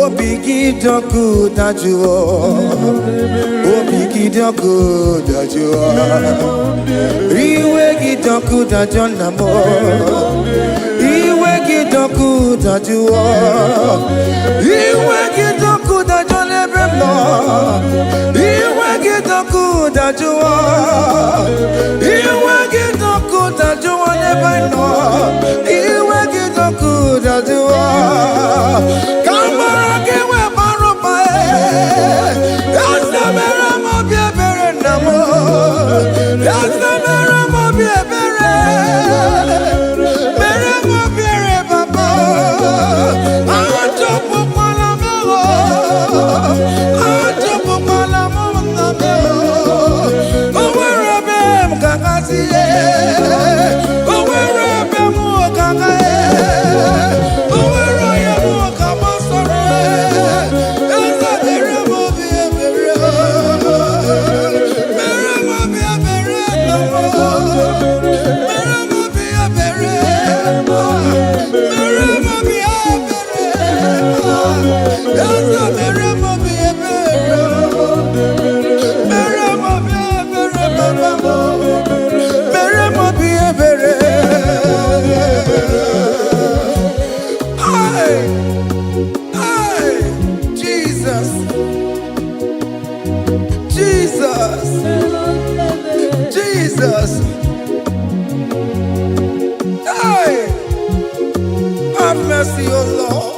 Obi gị dị ọkụ dajụọ. Obi gị dị ọkụ dajụọ. Iwe gị dị ọkụ dajụọ, nna m. Iwe gị dị ọkụ dajụọ. Iwe gị dị ọkụ dajụọ n'ebe m nọ. Iwe gị dị ọkụ dajụọ. Iwe gị dị ọkụ dajụọ n'ebe m nọ. Iwe gị dị ọkụ dajụọ. Ka amara gị wee bara ụba. Eze, mere m obi ebere, nna m. Eze, mere m obi ebere. Mere m obi ebere, papa. Achọpụkwala m ewo. Achọpụkwala m, nna m. O nwere ebe m ga-agazi. O nwere ebe m ga-aga. O nwere onye m ga gbasara. Eze, mere m obi ebere. Mere m obi ebere, nna m. Mere m obi ebere. Mere m obi ebere. Eze, mere m obi ebere. Mere m obi ebere, papa m. Mere m obi ebere. Hey, hey, Jesus, Jesus, Jesus. Hey, have mercy, O Lord.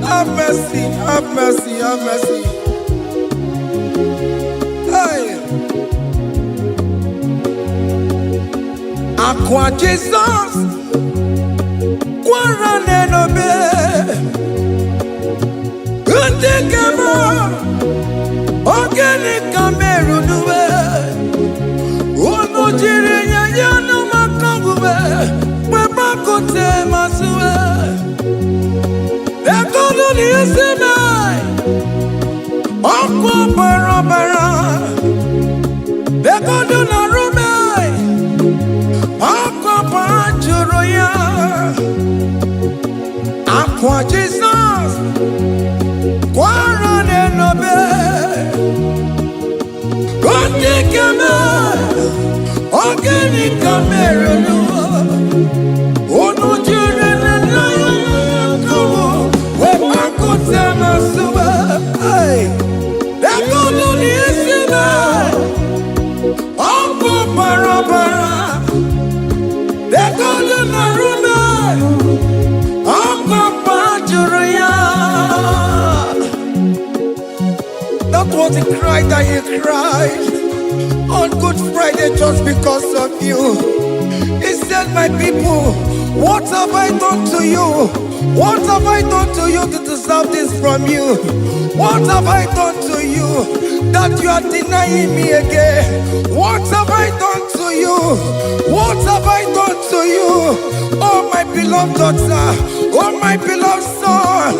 Have mercy, have mercy, have mercy. Hey. Akwa Jesus kwara n'enobe. Ndị nke m, ogene ka merunuwe. Unu jiri nye ya maka omume wepakute masuwe. Ekolu n'isi me ọkụ bara bara. Ekolu na rume ọkụ bara jụrụ ya. Akwa Jizọs kwara n'enobe. Ndị nke m, ogene ka merụnụ. Unu jiri nne ya kọwụ wepakute masuwe. Hey. Ekolu n'isi me ọkụ bara bara. Ekolu na rume ọkụ jụrụ ya. That was the cry that he cried on Good Friday just because of you. He said, "My people, what have I done to you? What have I done to you to deserve this from you? What have I done to you that you are denying me again? What have I done to you? What have I done to you? Oh, my beloved daughter, oh, my beloved son,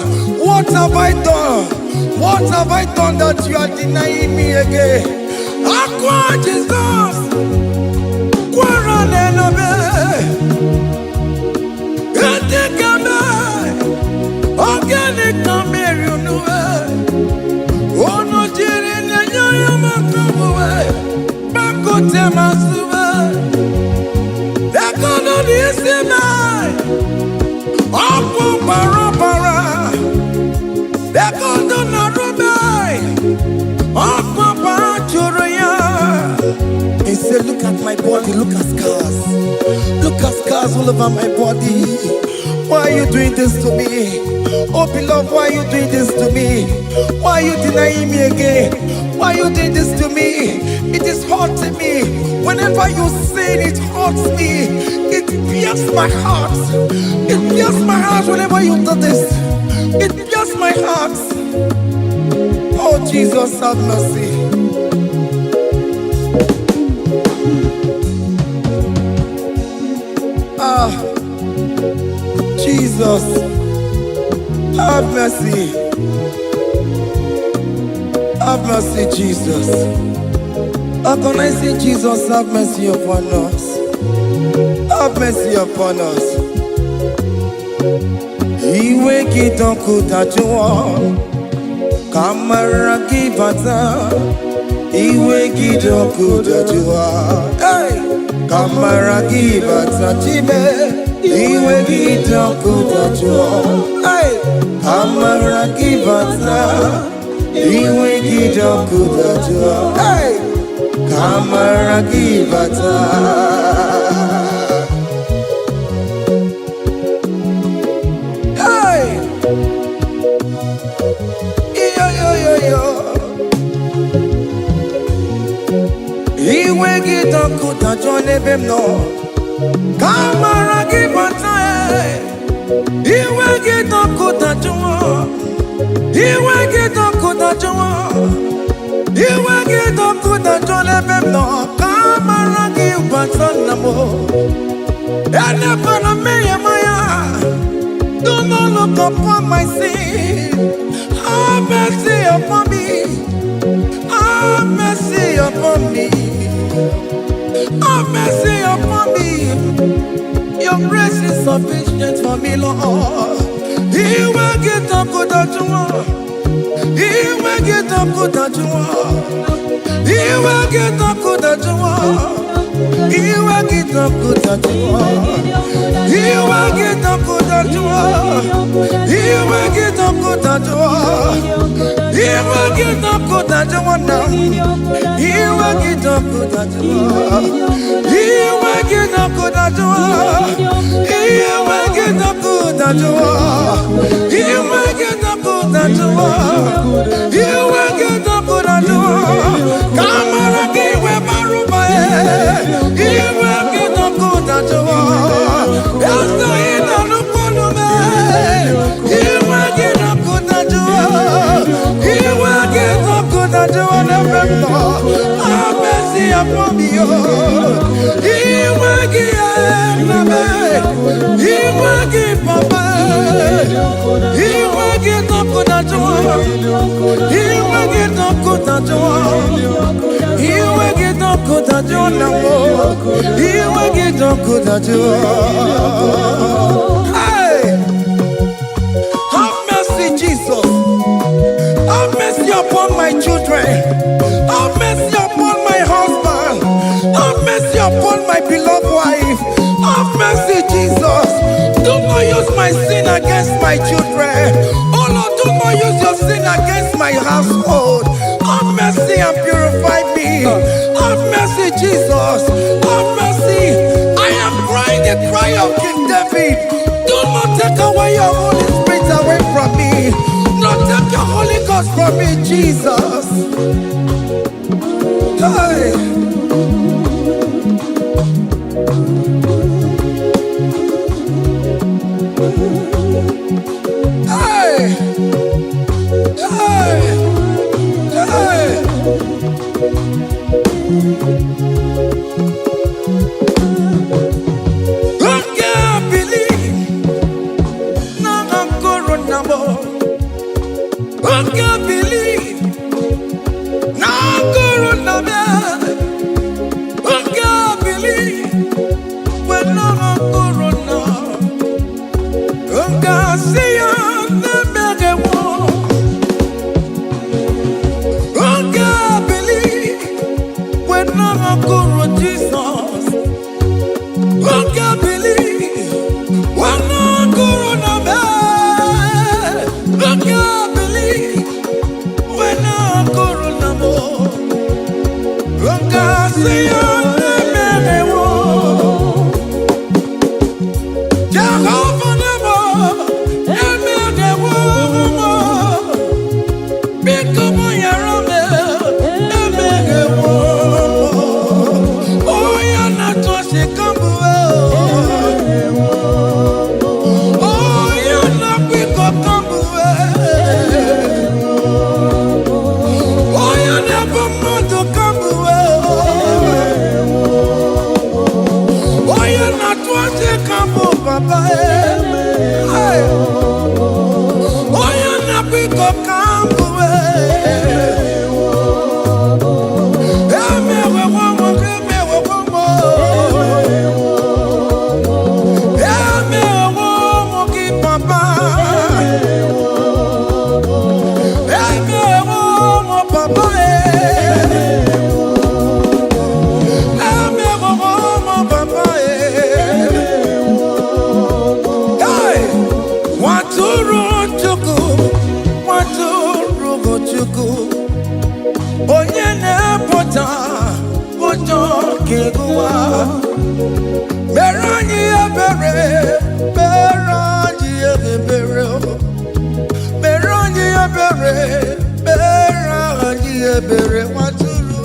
what have I done? What have I done that you are denying me again?" Akwa Jesus, kwara n'enobe, etekeme, ogene kameri unuwe, unu jiri nenye ya makabuwe, bakote masuwe, ekono n'isi me, ọkụ bara bara, ekono na rube, ọkụ bara jụrụ ya. He said, "Look at my body, look at scars. Look at scars all over my body. Why are you doing this to me? Oh, beloved, why are you doing this to me? Why are you denying me again? Why are you doing this to me? It is hurting me. Whenever you sin, it hurts me. It pierces my heart. It pierces my heart whenever you do this. It pierces my heart." Oh, Jesus, have mercy. Ah, Jesus, have mercy. Have mercy, Jesus. Agonizing Jesus, have mercy upon us. Have mercy upon us. Iwe gị dị ọkụ dajụọ, ka amara gị bata. Iwe gị dị ọkụ dajụọ. Hey! Ka amara gị bata, Chime. Iwe gị dị ọkụ dajụọ. Hey! Ka amara gị bata. Iwe gị dị ọkụ dajụọ. Hey! Ka amara gị bata. Hey! Iyo yo yo yo. Iwe gị dị ọkụ dajụọ n'ebe m nọ. Ka amara gị bata. Eh. Iwe gị dị ọkụ dajụọ. Iwe gị dị ọkụ dajụọ. Iwe gị dị ọkụ dajụọ n'ebe m nọ. Ka amara gị bata nna m. Elekwala mmehie m anya. Do not look upon my sin. Have mercy upon me. Have mercy upon me. Have mercy upon me. Your grace is sufficient for me, Lord. Iwe gị dọkụ dajụọ. Iwe gị dọkụ dajụọ. Iwe gị dọkụ dajụọ. Iwe gị dọkụ dajụọ. Iwe gị dọkụ dajụọ. Iwe gị dọkụ dajụọ. Iwe gị dọkụ dajụọ na m. Iwe gị dọkụ dajụọ. Iwe gị dọkụ dajụọ. Iwe gị dọkụ dajụọ. Iwe gị dọkụ dajụọ. Iwe gị dọkụ dajụọ. Ka amara gị wee bara ụba ya. Iwe gị dọkụ dajụọ. Eze ị na-anụkwu olu m. Iwe gị dọkụ dajụọ. Iwe gị dọkụ dajụọ n'ebe m nọ. Have mercy upon me, oh. Iwe gị nna m. Iwe gị papa. Iwe gị dọkụ dajụọ. Iwe gị dọkụ dajụọ. Iwe gị dọkụ dajụọ na m. Iwe gị dọkụ dajụọ. Hey! Have mercy, Jesus. Have mercy upon my children. Have mercy upon my husband. Have mercy upon my beloved wife. Have mercy, Jesus. Do not use my sin against my children. Oh Lord, do not use your sin against my household. Have mercy and purify me. Have mercy, Jesus. Have mercy. I am crying the cry of King David. Do not take away your Holy Spirit away from me. Not take your Holy Ghost from me, Jesus. Hey. Hey. Hey. Hey. Oge bili na nkoro na mo. Oge bili na nkoro na me. Oge bili we na nkoro na. Oge asi ya na mere wo. Oge bili we na nkoro Jesus. Oge bili we na nkoro na me. Oge bili we na nkoro na mo. Oge asi ya na mere wo. Jehovah Nebo, emere wo mo. Biko mo yara me, emere wo mo. Oya na tosi kambu Oya na kwiko kambu Oya na bo mmadụ kambu. Chukwu, nwatụrụ Chukwu, onye na-epụta ụjọ nke ụwa. Mere anyị ebere, mere anyị ebere, mere anyị ebere, mere anyị ebere, nwatụrụ.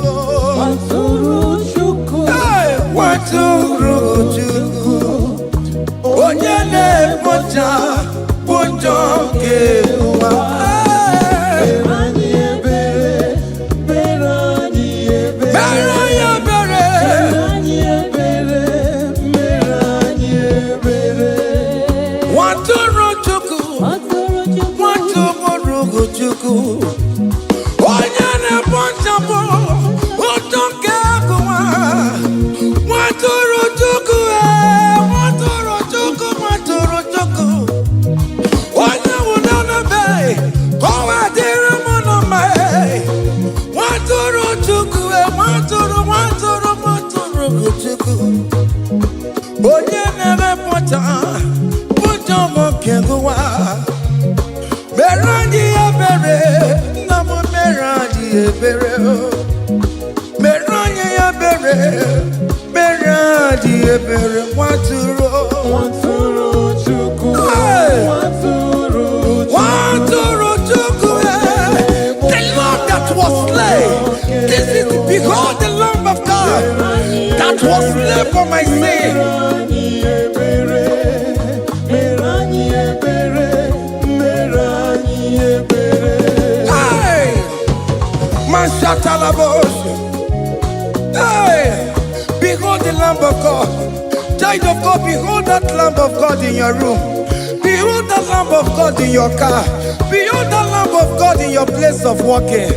Nwatụrụ Chukwu. Hey! Nwatụrụ Chukwu, onye na-ekpocha ụjọ nke ụwa. Hey! Mere anyị ebere, mere anyị ebere. Mere anyị ebere. Mere anyị ebere, mere anyị ebere. Nwatụrụ Chukwu. Nwatụrụ Chukwu. Nwatụrụ Chukwu, onye na-ekpochapụ ụjọ nke ụwa. Nwatụrụ Chukwu, ee, nwatụrụ Chukwu, nwatụrụ Chukwu, onye nwụrụ n'obe ka ọ wee dịrị m na mma, ee. Nwatụrụ Chukwu, ee, nwatụrụ, nwatụrụ, nwatụrụ Chukwu, onye na-emepụta ụjọ nke ụwa. Mere anyị ebere, nna m, mere anyị ebere o. Mere anyị ebere, mere anyị ebere, nwatụrụ. Nwatụrụ Chukwu. Hey! Nwatụrụ Chukwu. Nwatụrụ Chukwu, eh, the Lamb that was slain. This is, behold the Lamb of God that was slain for my sin. Mere anyị ebere, mere anyị ebere, mere anyị ebere. Hey! Mashatalabos. Hey! Behold the Lamb of God. Child of God, behold that Lamb of God in your room. Behold the Lamb of God in your car. Behold the Lamb of God in your place of working.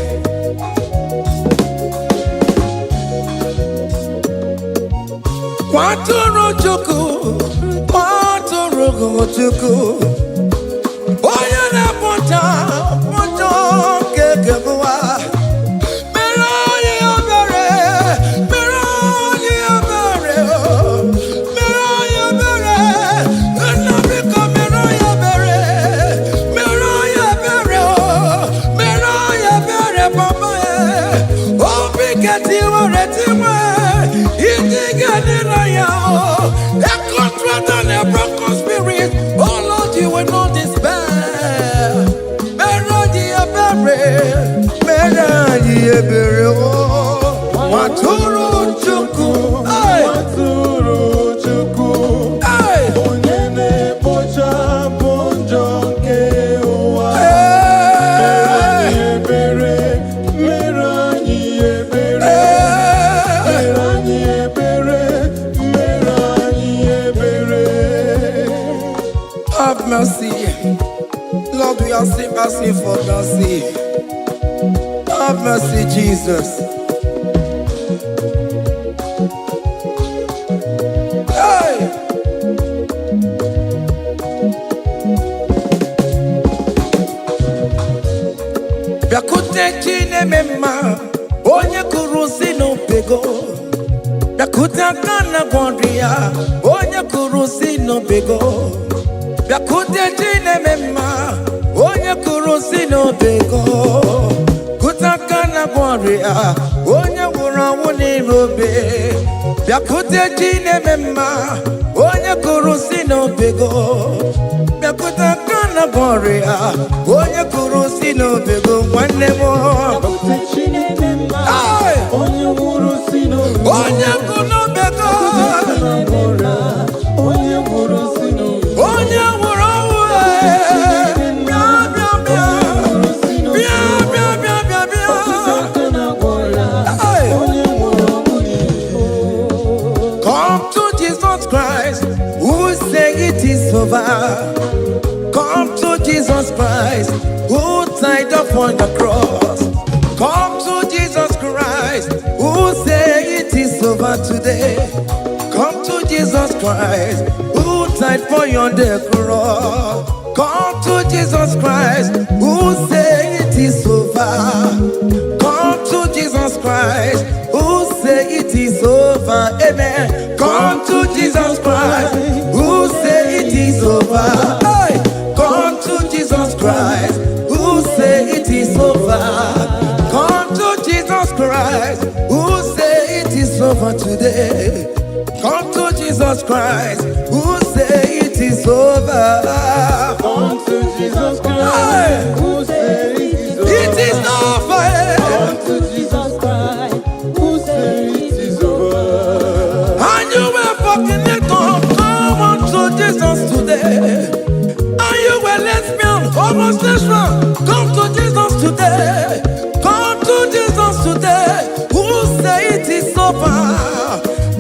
Nwatụrụ Chukwu, nwatụrụ Chukwu, onye na-ekpocha ụjọ nke ụwa. Mere anyị ebere, mere anyị ebere, mere anyị ebere, nna, biko mere anyị ebere, mere anyị ebere, mere anyị ebere, papa. Obi ketiwere tiwe, iji ga-adị na ya. A contrite and a broken spirit, oh Lord, you will not despair. Mere anyị ebere, mere anyị ebere o, nwatụrụ Chukwu. Hey! Nwatụrụ Chukwu. Hey! Onye na-ekpochapụ njọ nke ụwa. Hey! Ebere, mere anyị ebere. Hey! Mere anyị ebere, mere anyị ebere. Have mercy. Lord, we are still asking for mercy. Have mercy, Jesus. Hey! Bịakwute Chi na-eme mma, onye kụrụ si n'obego. Bịakwute aka na gwọrọ ya, onye kụrụ si n'obego. Bịakwute Chi na-eme mma, onye kụrụ si n'obego. Kute aka na gwọrọ ya, onye nwụrụ anwụ n'ime obe. Bịakwute Chi na-eme mma, onye kụrụ si n'obego. Bịakwute aka na gwọrọ ya, onye kụrụ si n'obego, nwanne m. Bịakwute Chi na-eme mma. Hey! Onye nwụrụ si n'obe. Onye kụ n'obego. Onye nwụrụ si n'obe. Onye nwụrụ ọnwụ, ee, bịa, bịa, bịa, bịa, bịa, bịa, bịa, bịa. Hey! Onye nwụrụ ọnwụ n'ihi. Come to Jesus Christ, who say it is over. Come to Jesus Christ, who died upon the cross. Come to Jesus Christ, who say it is over today. Come to Jesus Christ, who died for you on the cross. Come to Jesus Christ, who say it is over. Come to Jesus Christ, who say it is over. Amen. Come to Jesus Christ, who say it is over. Hey! Come to Jesus Christ. Christ, who say it is over. Come to Jesus Christ, who say it is over today. Come to Jesus Christ, who say it is over. Come to Jesus Hey! Christ, who say it is over. It is over. Come to Jesus Christ, who say it is over. And you were fornicator, come unto Jesus today. And you were lesbian, homosexual, come to Jesus today. Come to Jesus today. Who say it is over?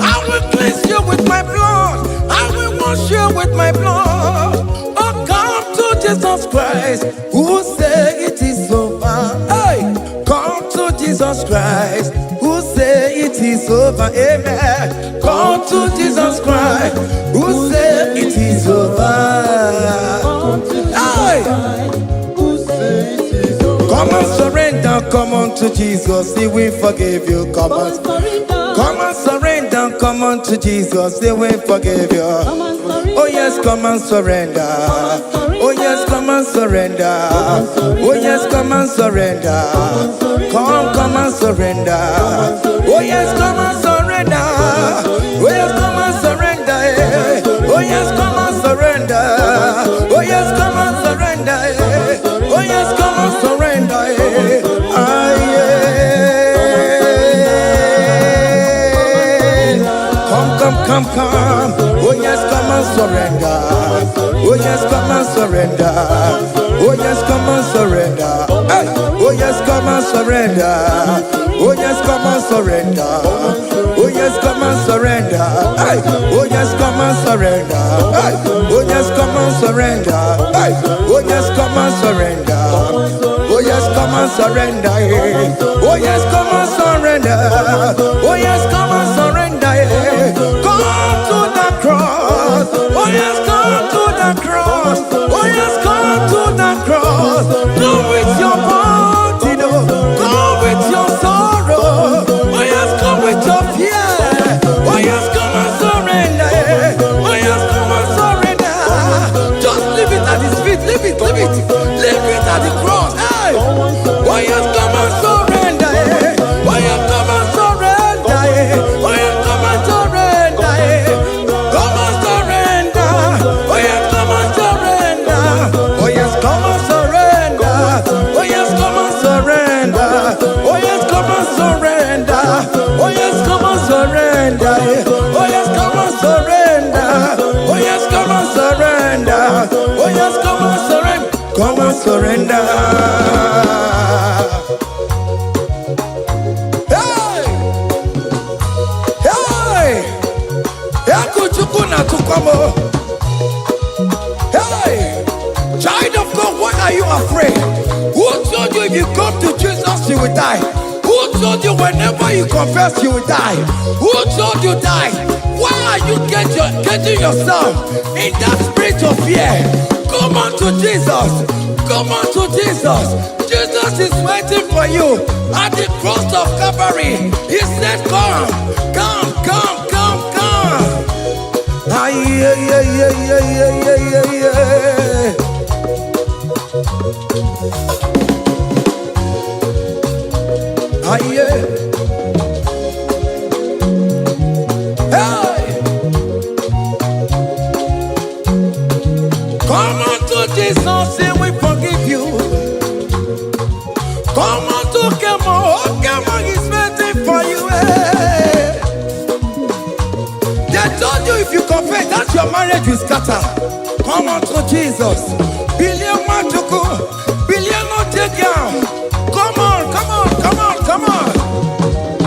I will cleanse you with my blood. I will wash you with my blood. Oh, come to Jesus Christ. Who say it is over? Hey, come to Jesus Christ. Who say it is over? Amen. Come to Jesus Christ. Who say it is over? Come to Jesus Hey! Christ, who say it is over. Come and surrender, come on to Jesus, He will forgive you. Come Come on, and surrender. come and surrender, come on to Jesus, He will forgive you. Come and surrender. Oh yes, come and surrender. Oh yes, come and surrender. Oh yes, come and surrender. Come, come and surrender. Oh yes, come and surrender. Oh yes, come and surrender. Eh. Oh yes, come and surrender. Oh yes, come and surrender. Eh. Oh yes, come and surrender. Eh. Ah, yeah. Come, come, come, come. Oh yes, come and surrender. Oh yes, come and surrender. Oh yes, come and surrender. Hey. Oh yes, come and surrender. Oh yes, come and surrender. Oh yes, come and surrender. Hey. Oh yes, come and surrender. Hey. Oh yes, come and surrender. Hey. Oh yes, come and surrender. Oh yes, come and surrender. Eh. Oh yes, come and surrender. Oh yes, come and surrender. Eh. Come to the cross. Oh yes, come to the cross. Oh yes, come to the cross. Come with your body, no. Come with your sorrow. Oh yes, come with your fear. Oh yes, come and surrender. Eh. Oh yes, come and surrender. Just leave it at his feet. Leave it, leave it. Leave it at the cross. Hey. Oh yes, come and surrender. Eh. Oh yes, come and surrender. Eh. Oh yes, come and surrender. Eh. Come and surrender. Oh yes, come and surrender. Oh yes, come and surrender. Oh yes, come and surrender. Oh yes, come and surrender. Oh yes, come and surrender. Eh. Oh yes, come and surrender. Oh yes, come and surrender. Oh yes, come and surrender. Come and surrender. Hey! Hey! Yakuchukwu na tukwamo. Hey! Child of God, why are you afraid? Who told you if you come to Jesus, you will die? Who told you whenever you confess, you will die? Who told you die? Why are you getting yourself in that spirit of fear? Come unto Jesus. Come unto Jesus. Jesus is waiting for you at the cross of Calvary. He said, come, come, come, come, come. Ay, ay, ay, ay, ay, ay, ay, ay, ay. Ay, ay. Hey! Come unto Jesus, and we forgive you. Come unto Kemo, oh Kemo is waiting for you. Hey. They told you if you confess that your marriage will scatter. Come unto Jesus. Billion Matuku, billion not take down. Come on, come on, come on, come on.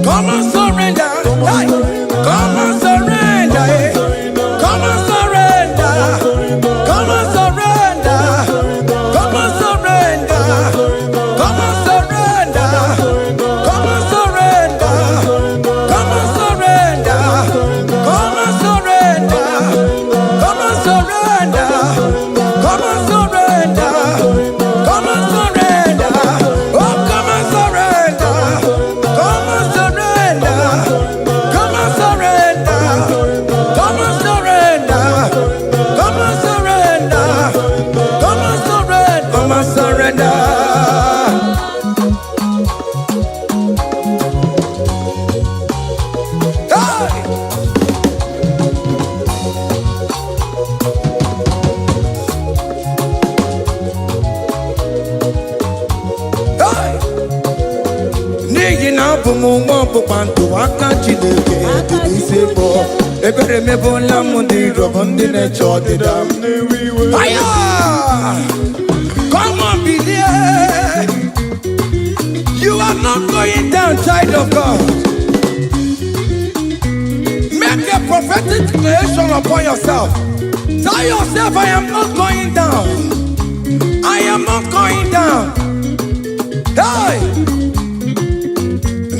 Come and surrender. Hey. Come and surrender. Eh. Come and surrender. Come and surrender. Come and surrender. Come and surrender. Come and surrender. Come and surrender. ọgbụgba ndụ aka Chineke dị n'isi m. Ebere mebụla m ndị iro m, ndị na-eche ọdịda m. Fire! Come on, bilie. You are not going down, child of God. Make a prophetic declaration upon yourself. Tell yourself, "I am not going down. I am not going down." Hey!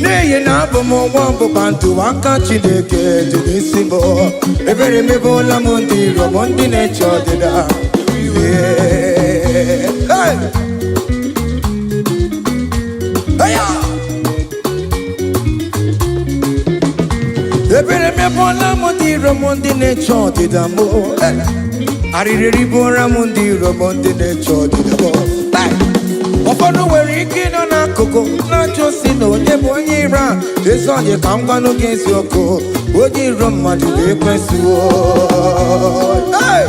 N'ihi na abụ m nwa ọgbụgba ndụ aka Chineke dị n'isi m. Ebere mebụla m ndị iro m, ndị na-eche ọdịda. Yeah. Hey! Hey! Ebere mebụla m ndị iro m, ndị na-eche ọdịda m. Hey! Arịrị eribụra m ndị iro m, ndị na-eche ọdịda m. Hey! Ụfọdụ nwere ike ịnọ n'akụkụ na-ajụ si na onye bụ onye iro a. Ezi onye ka m gwanụ gị eziokwu, onye iro mmadụ bụ ekwesịwo. Hey!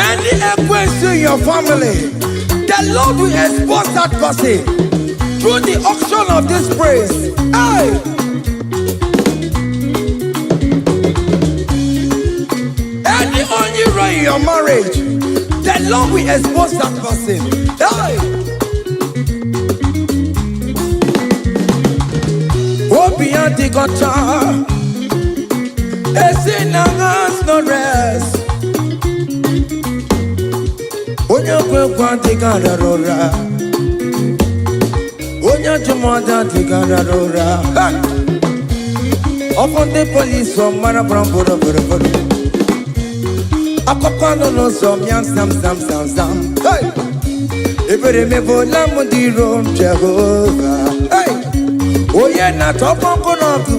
Any ekwensu in your family, the Lord will expose that person through the unction of this praise. Hey! Any onye iro in your marriage, the Lord will expose that person. Hey! Obi ya adịghị ọcha, esi na has no rest. Onye kwe ekwe adịghị arara ụra. Onye ajụmọdụ adịghị arara ụra. Ha! Ọfọ ndị polisi ọmara bụrụ bụrụ bụrụ bụrụ. Akụkọ nọ n'ụzọ mịam sam sam sam sam. Hey! Ebere mebụla m ndị iro m, Jehova. Hey! Onye na-achọkwa nkụ n'ọkụ,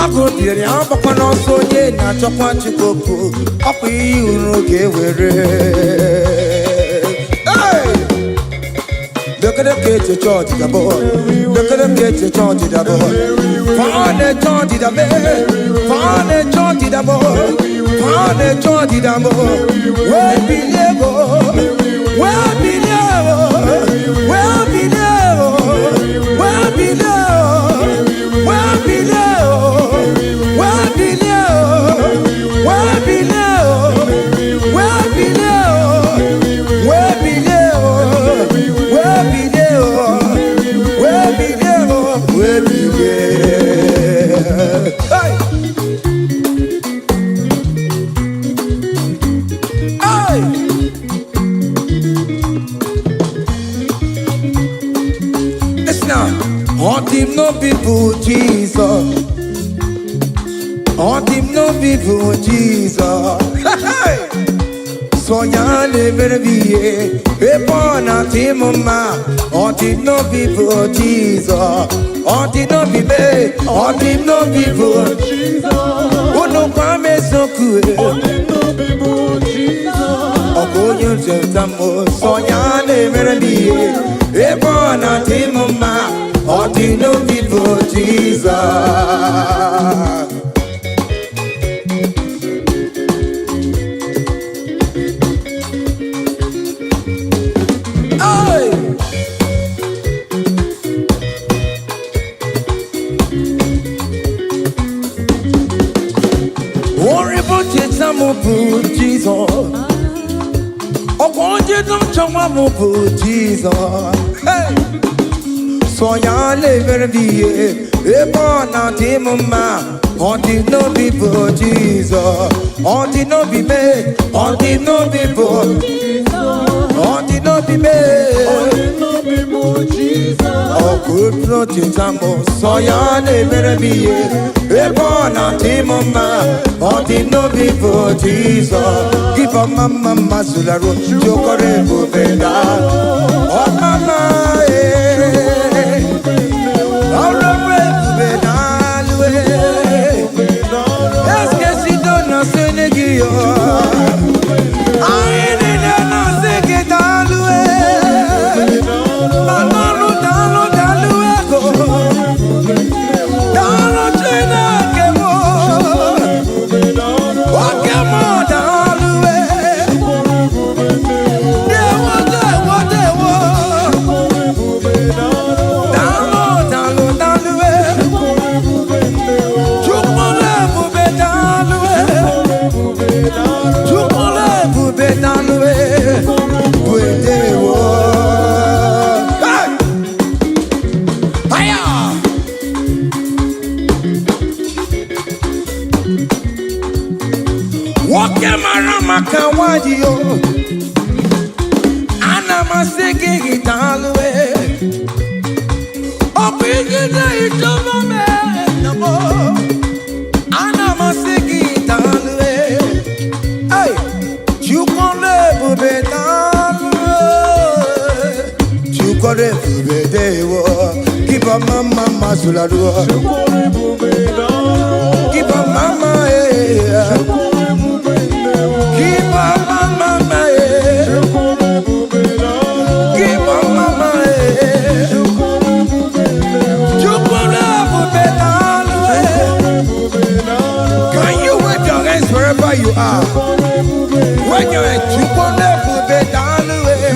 agụ biri agbakwa n'ọsọ. Onye na-achọkwa Chukwu okwu, ọkwa ihe uru ga-ewere. Hey! Lekere ka echiche ọdịda bụ, lekere ka echiche ọdịda bụ. Fa na-eche ọdịda mee, fa na-eche ọdịda bụ, fa na-eche ọdịda bụ. Wee bilie bụ, wee bilie bụ, wee bilie bụ, wee bilie bụ, wee bilie bụ, wee bilie bụ, wee bilie bụ, wee bilie bụ, wee bilie bụ, wee bilie bụ, wee bilie bụ, wee bilie. Hey! Hey! Listen now. Ọ dị m n'obi bụ Jizọs. Ọ dị m n'obi bụ Jizọs. Hey! Sọ ya na-emere m ihe ebe ọ na-adị m mma. Ọ dị m n'obi bụ Jizọs. Ọ dị n'obi mee, ọ dị m n'obi bụ unu gwa m eziokwu. Ọ bụ onye nzọpụta m. Sọ ya na-emere m ihe ebe ọ na-adị m mma. Ọ dị n'obi bụ Jizọs. Hey! Orin bụ cheta m bụ Jizọs. Ọkwa onye nchọnwa m bụ Jizọs. Hey! Sọ ya na-emere m ihe ebe ọ na-adị m mma. Ọ dị n'obi bụ Jizọs. Ọ dị n'obi mee, ọ dị n'obi bụ, ọ dị n'obi mee. Ọkụ cheta m, sọ ya na-emere m ihe ebe ọ na-adị m mma. Ọ dị n'obi bụ Jizọs. Gịbọ mma mma mma zularụ jokọrọ ebube na ọmama ee ọrụ ebube na alụ eskesido na sene gị yo. Anyị niile na-asị gị daalụ ee. Daalụ, daalụ, daalụ ego. Daalụ Chineke m. Oke m daalụ ee. Dewo, dewo, dewo. Nwoke mara maka nwanyị o. Ana m asị gị daalụ e. Ọ bụ ijide ịchọba m e. Ana m asị gị daalụ e. Hey! Chukwu ebube, daalụ e. Chukwu ebube dewo. Kiba mama mazularu. Kiba mama eh. Kiba mama eh. Kiba mama eh. Chukwu ebube, daalụ e. Can you wave your hands wherever you are? When you're in Chukwu ebube, daalụ e.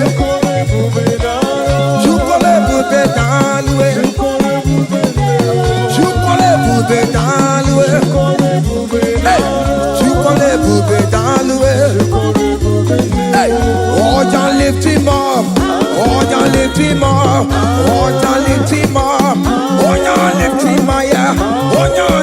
Chukwu ebube, daalụ e. Chukwu ebube, daalụ e. Hey! Chukwu ebube, daalụ e. Hey! Ọja, lift him up. Ọja, lift him up. Ọja, lift him up. Ọja, lift him higher. Ọja.